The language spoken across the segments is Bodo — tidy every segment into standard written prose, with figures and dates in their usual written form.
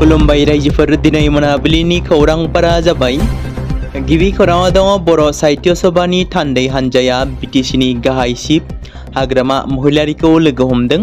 खुलुमबाय रायजोफोर दिनै मोनाबिलिनि खौरांफोरा जाबाय। गिबि खौराङाव दङ बर' साहित्य सभानि थान्दै हान्जाया बिटिसिनि गाहाय चिफ हाग्रामा महिलारिखौ लोगो हमदों।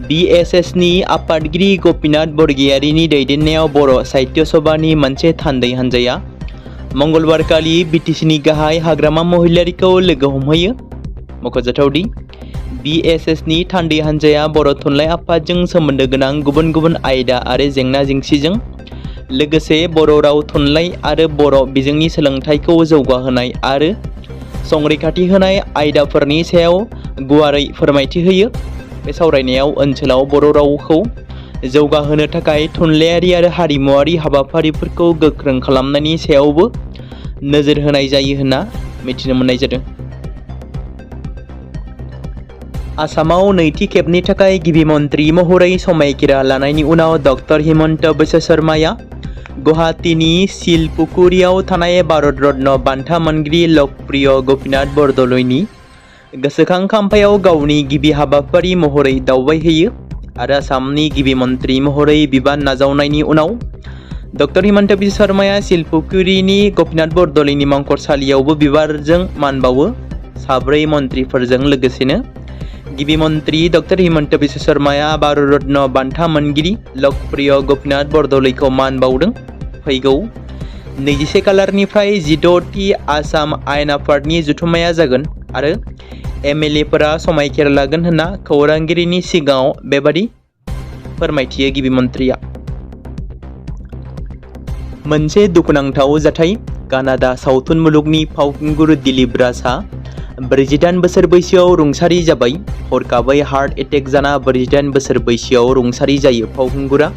BSSनि आफादगिरि गपिनाथ बरगयारिनि दैदेननायाव बर' साहित्य सभानि मोनसे थान्दै हान्जाया मंगलबारखालि बिटिसिनि गाहाय हाग्रामा महिलारिखौ लोगो हमहैयो। मख'जाथावदि BSSनि थान्दै हान्जाया बर' थुनलाइ आफादजों सोमोन्दो गोनां गुबुन गुबुन आयदा आरो जेंना जेंसिजों लोगोसे बर' राव थुनलाइ आरो बर' बिजोंनि सोलोंथाइखौ जौगाहोनाय आरो संरैखाथि होनाय आयदाफोरनि सायाव गुवारै फोरमायथि होयो। बे सावरायनायाव ओनसोलाव बर' रावखौ जौगाहोनो थाखाय थुनलाइयारि आरो हारिमुवारि हाबाफारिफोरखौ गोख्रों खालामनायनि सायावबो नोजोर होनाय जायो होनना मिथिनो मोननाय जादों। आसामाव नैथि खेबनि थाखाय गिबि मन्त्रि महरै समायखिरा लानायनि उनाव डक्टर हिमन्त बिश्व शर्माया गुवाहाटीनि शिलपुखुरियाव थानाय भारत रत्न बान्था मोनगिरि लोकप्रिय गपिनाथ बरदलैनि गोसोखां खाम्फायाव गावनि गिबि हाबाफारि महरै दावबायहैयो आरो आसामनि गिबि मन्त्रि महरै बिबान नाजावनायनि उनाव डक्टर हिमन्त बिश्व शर्माया शिलपुखुरिनि गपिनाथ बरदलैनि मंखरसालियावबो बिबारजों मान बावो। साब्रै मन्त्रिफोरजों लोगोसेनो गिबि मन्त्रि डक्टर हिमन्त बिश्व शर्माया भारत रत्न बान्था मोनगिरि लोकप्रिय गपिनाथ बरदलैखौ मान बावदों। फैगौ 21 खालारनिफ्राय 16थि आसाम आयेन आफादनि जथुम्माया जागोन आरो MLA-फोरा समायखिरा लागोन होनना खौरांगिरिनि सिगाङाव बेबादि फोरमायथियो गिबि मन्त्रिया। मोनसे दुखुनांथाव जाथाय। कानाडा सावथुन मुलुगनि फावखुंगुर दिलीप राजआ 48 बोसोर बैसोआव रुंसारि जाबाय। हरखाबै हार्ट एटेक जाना 48 बोसोर बैसोआव रुंसारि जायो फावखुंगुरा।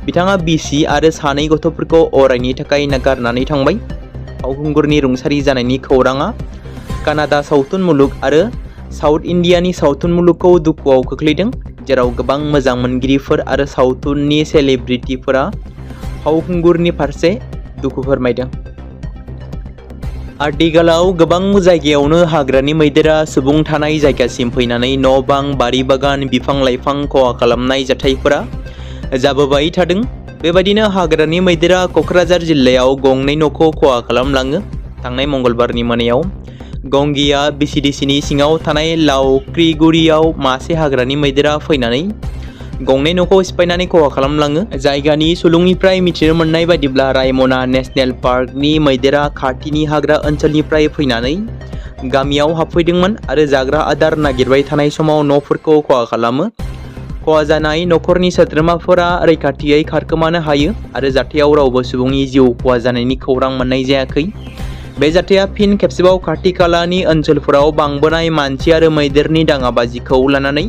बिथाङा बिसि आरो सानै गथ'फोरखौ अरायनि थाखाय नागारनानै थांबाय। फावखुंगुरनि रुंसारि जानायनि खौराङा कानाडा सावथुन मुलुग आरो साउथ इन्डियानि सावथुन मुलुगखौ दुखुआव खोख्लैदों, जेराव गोबां मोजां मोनगिरिफोर आरो सावथुननि सेलिब्रिटिफोरा फावखुंगुरनि फारसे दुखु फोरमायदों। आथिखालाव गोबां जायगायावनो हाग्रानि मैदेरा सुबुं थानाय जायगासिम फैनानै न' बां, बारि बागान, बिफां लाइफां खहा खालामनाय जाथायफोरा जाबोबाय थादों। बेबायदिनो हाग्रानि मैदेरा क'क्राझार जिल्लायाव गंनै न'खौ खहा खालामलाङो। थांनाय मंगलबारनि मोनायाव गंगिया BCDCनि सिङाव थानाय लावख्रिगुरियाव मासे हाग्रानि मैदेरा फैनानै गंनै न'खौ सिफायनानै खहा खालामलाङो। जायगानि सुलुंनिफ्राय मिथिनो मोननाय बायदिब्ला रायमना नेशनेल पार्कनि मैदेरा खाथिनि हाग्रा ओनसोलनिफ्राय फैनानै गामियाव हाबफैदोंमोन आरो जाग्रा आदार नागिरबाय थानाय समाव न'फोरखौ खहा खालामो। खहा जानाय न'खरनि सोद्रोमाफोरा रैखाथियै खारखोमानो हायो आरो जाथायाव रावबो सुबुंनि जिउ खहा जानायनि खौरां मोननाय जायाखै। बे जाथाया फिन खेबसेबाव खाथि खालानि ओनसोलफोराव बांबोनाय मानसि आरो मैदेरनि दाङाबाजिखौ लानानै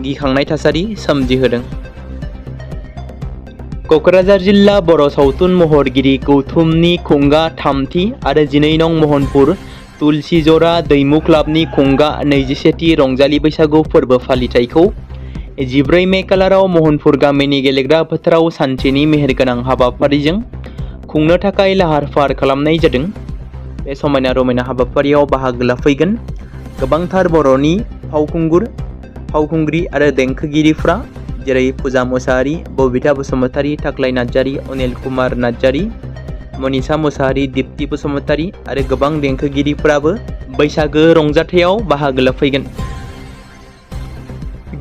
गिखांनाय थासारि सोमजिहोदों। क'क्राझार जिल्ला बर' सावथुन महरगिरि गौथुमनि खुंगा 3थि आरो 12 नं महनपुर तुलसि जरा दैमु क्लाबनि खुंगा 21थि रंजालि बैसागु फोरबो फालिथायखौ 14 मे खालाराव महनपुर गामिनि गेलेग्रा फोथाराव सानसेनि मेहेरगोनां हाबाफारिजों खुंनो थाखाय लाहार फाहार खालामनाय जादों। बे समायना रमायना हाबाफारियाव बाहागो लाफैगोन गोबांथार बर'नि फावखुंग्रि आरो देंखोगिरिफ्रा, जेरै फुजा मुसाहारि, बबिता बसुमतारी, थाख्लाय नार्जारी, अनिल कुमार नार्जारी, मनिषा मुसाहारि, दीप्ति बसुमतारी आरो गोबां देंखोगिरिफोराबो बैसागो रंजाथायाव बाहागो लाफैगोन।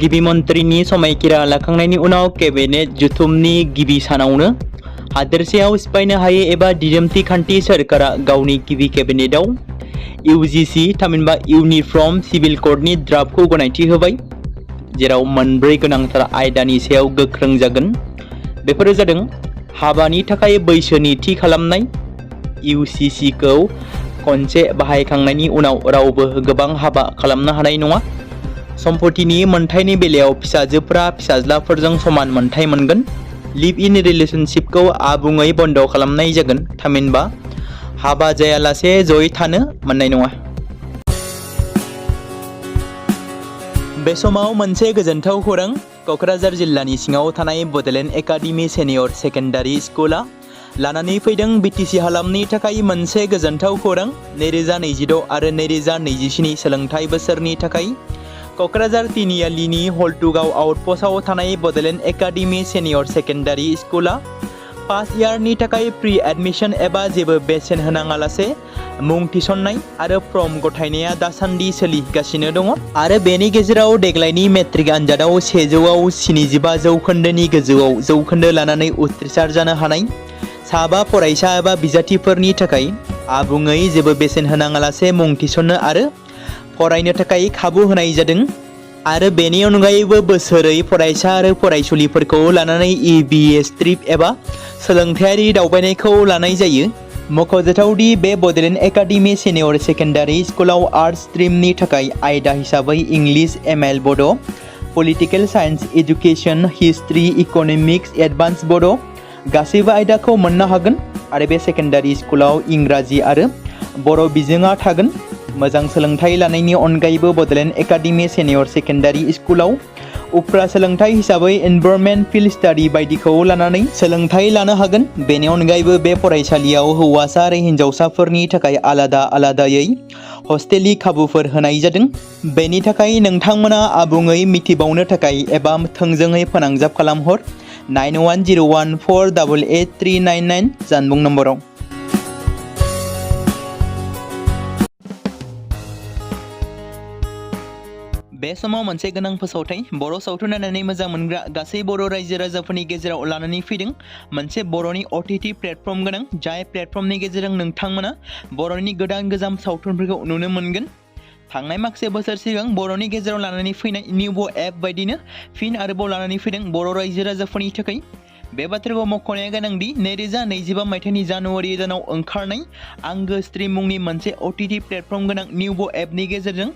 गिबि मन्त्रिनि समायखिरा लाखांनायनि उनाव केबिनेट जथुमनि गिबि सानावनो हादोरसायाव सिफायनो हायै एबा दिदोमथि खान्थि सोरखारा गावनि गिबि केबिनेटआव UGC थामहिनबा इउनिफर्म सिभिल क'डनि ड्राफ्टखौ गनायथि होबाय, जेराव मोनब्रै गोनांथार आयदानि सायाव गोख्रों जागोन। बेफोरो जादों हाबानि थाखाय बैसोनि थि खालामनाय, UCC-खौ खनसे बाहायखांनायनि उनाव रावबो गोबां हाबा खालामनो हानाय नङा, सम्पतिनि मोनथायनि बेलायाव फिसाजोफोरा फिसाज्लाफोरजों समान मोनथाय मोनगोन, लिभ इन रिलेशनशिपखौ आबुङै बन्द खालामनाय जागोन, थामहिनबा हाबा जायालासे जयै थानो मोननाय नङा। बे समाव मोनसे गोजोनथाव खौरां। क'क्राझार जिल्लानि सिङाव थानाय बड'लेण्ड एकाडेमि सिनियर सेकेन्डारि स्कुला लानानै फैदों BTC हालामनि थाखाय मोनसे गोजोनथाव खौरां। 2026 आरो 2027 सोलोंथाइ बोसोरनि थाखाय क'क्राझार तिनिआलिनि हल्टुगाव आउटपस्टआव थानाय बड'लेण्ड एकाडेमि सेनियर सेकेन्डारि स्कुला फार्स्ट इयारनि थाखाय प्रि एडमिशन एबा जेबो बेसेन होनाङालासे मुं थिसननाय आरो फर्म गथायनाया दासान्दि सोलिगासिनो दङ आरो बेनि गेजेराव देग्लायनि मेट्रिक आनजादाव 100आव 75 जौखोन्दोनि गोजौआव जौखोन्दो लानानै उथ्रिसार जानो हानाय साबा फरायसा एबा बिजाथिफोरनि थाखाय आबुङै जेबो बेसेन होनाङालासे मुं थिसननो आरो फरायनो थाखाय खाबु होनाय जादों आरो बेनि अनगायैबो बोसोरै फरायसा आरो फरायसुलिफोरखौ लानानै EBS ट्रिप एबा सोलोंथायारि दावबायनायखौ लानाय जायो। मख'जाथावदि बे बड'लेण्ड एकाडेमि सेनियर सेकेन्डारि स्कुलाव आर्ट्स स्ट्रिमनि थाखाय आयदा हिसाबै इंलिश ML बड', political science education, history, economics, advance बड' गासैबो आयदाखौ मोननो हागोन आरो बे सेकेन्डारि स्कुलाव इंराजि आरो बर' बिजोङा थागोन। मोजां सोलोंथाइ लानायनि अनगायैबो बड'लेण्ड एकाडेमि सेनियर सेकेन्डारि स्कुलाव उफ्रा सोलोंथाइ हिसाबै एनभायरनमेन्ट फिल्ड स्टाडि बायदिखौ लानानै सोलोंथाइ लानो हागोन। बेनि अनगायैबो बे फरायसालियाव हौवासा आरो हिन्जावसाफोरनि थाखाय आलादा आलादायै हस्टेलनि खाबुफोर होनाय जादों। बेनि थाखाय नोंथांमोना आबुङै मिथिबावनो थाखाय एबा थोंजोङै फोनांजाब खालामहर 9101488399 जानबुं नम्बराव। बे समाव मोनसे गोनां फोसावथाय बर' सावथुन नायनानै मोजां मोनग्रा गासै बर' रायजो राजाफोरनि गेजेराव लानानै फैदों मोनसे बर'नि OTT प्लेटफर्म गोनां जाय प्लेटफर्मनि गेजेरजों नोंथांमोना बर'नि गोदान गोजाम सावथुनफोरखौ नुनो मोनगोन। थांनाय माखासे बोसोर सिगां बर'नि गेजेराव लानानै फैनाय निउबो एप बायदिनो फिन आरोबाव लानानै फैदों बर' रायजो राजाफोरनि थाखाय। बे बाथ्राखौ मख'नाया गोनांदि 2025 मायथाइनि जानुवारि दानाव ओंखारनाय आंगो स्ट्रिम मुंनि मोनसे OTT प्लेटफर्म गोनां निउबो एपनि गेजेरजों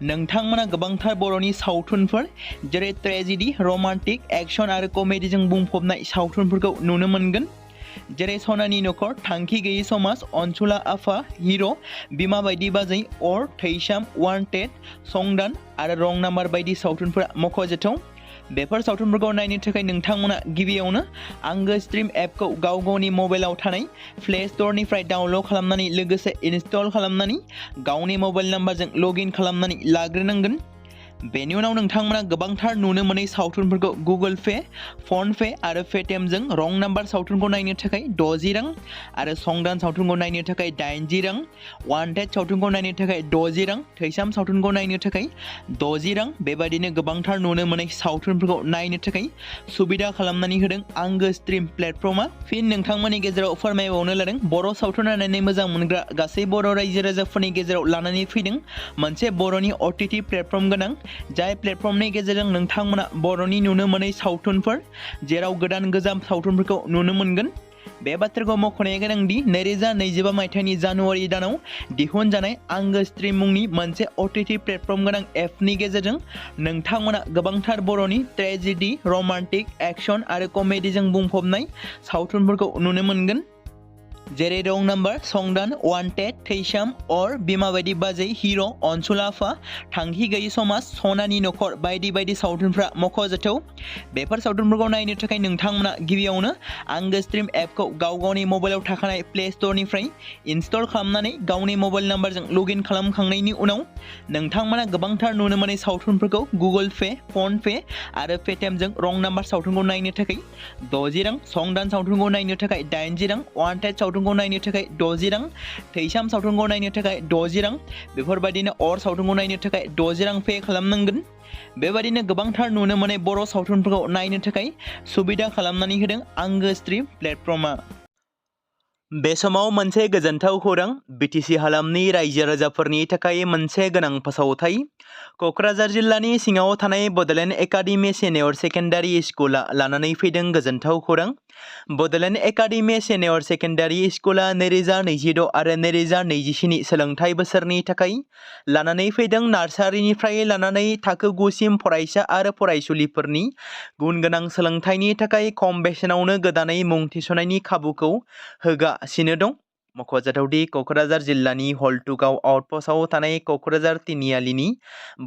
नोंथांमोना गोबांथार बर'नि सावथुनफोर जेरै ट्रेजेडि, रमान्टिक, एक्शन आरो कमेडिजों बुंफबनाय सावथुनफोरखौ नुनो मोनगोन। जेरै सनानि नखर, थांखि गैयै समाज, अनसुला आफा, हिर', बिमा बायदि बाजै, अर, थैसाम, वान्टेड, संदान आरो रं नाम्बार बायदि सावथुनफोरा मख'जाथाव। बेफोर सावथुनफोरखौ नायनो थाखाय नोंथांमोना गिबियावनो आंगो स्ट्रिम एपखौ गाव गावनि मबाइलाव थानाय प्ले स्ट'रनिफ्राय डाउनल'ड खालामनानै लोगोसे इनस्टल खालामनानै गावनि मबाइल नाम्बारजों लगइन खालामनानै लाग्रोनांगोन। बेनि उनाव नोंथांमोना गोबांथार नुनो मोनै सावथुनफोरखौ गुगोल पे, फन पे आरो पेटिएमजों रं नाम्बार सावथुनखौ नायनो थाखाय 60 रां आरो संदान सावथुनखौ नायनो थाखाय 80 रां, वान्टेड सावथुनखौ नायनो थाखाय 60 रां, थैसाम सावथुनखौ नायनो थाखाय 60 रां बेबायदिनो गोबांथार नुनो मोनै सावथुनफोरखौ नायनो थाखाय सुबिदा खालामनानै होदों आंगो स्ट्रिम प्लेटफर्मा। फिन नोंथांमोननि गेजेराव फोरमायबावनो लादों बर' सावथुन नायनानै मोजां मोनग्रा गासै बर' रायजो राजाफोरनि गेजेराव लानानै फैदों मोनसे बर'नि OTT प्लेटफर्म गोनां जाय प्लेटफर्मनि गेजेरजों नोंथांमोना बर'नि नुनो मोनै सावथुनफोर जेराव गोदान गोजाम सावथुनफोरखौ नुनो मोनगोन। बे बाथ्राखौ मख'नाया गोनांदि 2025 मायथाइनि जानुवारि दानाव दिहुनजानाय आंगो स्ट्रिम मुंनि मोनसे OTT प्लेटफर्म गोनां एपनि गेजेरजों नोंथांमोना गोबांथार बर'नि ट्रेजेडि, रमान्टिक, एक्शन आरो कमेडिजों बुंफबनाय सावथुनफोरखौ नुनो मोनगोन। जेरै रं नाम्बार, संदान, वान्टेड, थैसाम, अर, बिमा बायदि बाजै, हिर', अनसुला आफा, थांखि गैयै समाज, सनानि नखर बायदि बायदि सावथुनफ्रा मख'जाथाव। बेफोर सावथुनफोरखौ नायनो थाखाय नोंथांमोना गिबियावनो आंगो स्ट्रिम एपखौ गाव गावनि मबाइलाव थाखानाय प्ले स्ट'रनिफ्राय इनस्टल खालामनानै गावनि मबाइल नाम्बारजों लगइन खालामखांनायनि उनाव नोंथांमोना गोबांथार नुनो मोनै सावथुनफोरखौ गुगोल पे, फन पे आरो पेटिएमजों रं नाम्बार सावथुनखौ नायनो थाखाय 60 रां, संदान सावथुनखौ नायनो थाखाय 80 रां, वान्टेड सावथुनखौ नायनो थाखाय 60 रां, थैसाम सावथुनखौ नायनो थाखाय 60 रां बेफोरबायदिनो अर सावथुनखौ नायनो थाखाय 60 रां पे खालामनांगोन। बेबायदिनो गोबांथार नुनो मोनै बर' सावथुनफोरखौ नायनो थाखाय सुबिदा खालामनानै होदों आंगो स्ट्रिम प्लेटफर्मा। बे समाव मोनसे गोजोनथाव खौरां BTC हालामनि रायजो राजाफोरनि थाखाय मोनसे गोनां फोसावथाय क'क्राझार जिल्लानि सिङाव थानाय बड'लेण्ड एकाडेमि सेनियर सेकेन्डारि स्कुला लानानै फैदों गोजोनथाव खौरां। बड'लेण्ड एकाडेमि सेनियर सेकेन्डारि स्कुला 2026 आरो 2027 सोलोंथाइ बोसोरनि थाखाय लानानै फैदों नार्सारिनिफ्राय लानानै थाखो 9 सिम फरायसा आरो फरायसुलिफोरनि गुन गोनां सोलोंथाइनि थाखाय खम बेसेनावनो गोदानै मुं थिसननायनि खाबुखौ होगासिनो दं। मख'जाथावदि क'क्राझार जिल्लानि हल्टुगाव आउटपस्टआव थानाय क'क्राझार तिनिआलिनि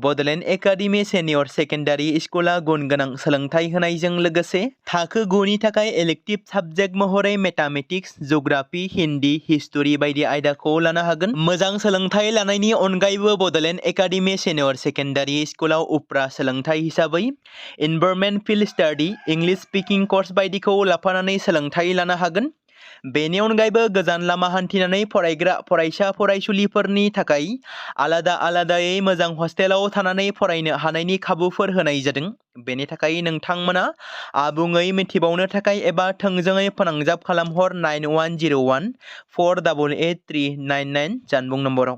बड'लेण्ड एकाडेमि सेनियर सेकेन्डारि स्कुला गुन गोनां सोलोंथाइ होनायजों लोगोसे थाखो 9 नि थाखाय इलेक्टिभ साबजेक्ट महरै मेथामेटिक्स, जिअ'ग्राफि, हिन्दी, हिस्टरि बायदि आयदाखौ लानो हागोन। मोजां सोलोंथाइ लानायनि अनगायैबो बड'लेण्ड एकाडेमि सेनियर सेकेन्डारि स्कुलाव उफ्रा सोलोंथाइ हिसाबै environment field study, English speaking course बायदिखौ लाफानानै सोलोंथाइ लानो हागोन। बेनि अनगायैबो गोजान लामा हान्थिनानै फरायग्रा फरायसा फरायसुलिफोरनि थाखाय आलादायै मोजां हस्टेलाव थानानै फरायनो हानायनि खाबुफोर होनाय जादों। बेनि थाखाय नोंथांमोना आबुङै मिथिबावनो थाखाय एबा थोंजोङै फोनांजाब खालामहर 9101 488 399 जानबुं नम्बराव।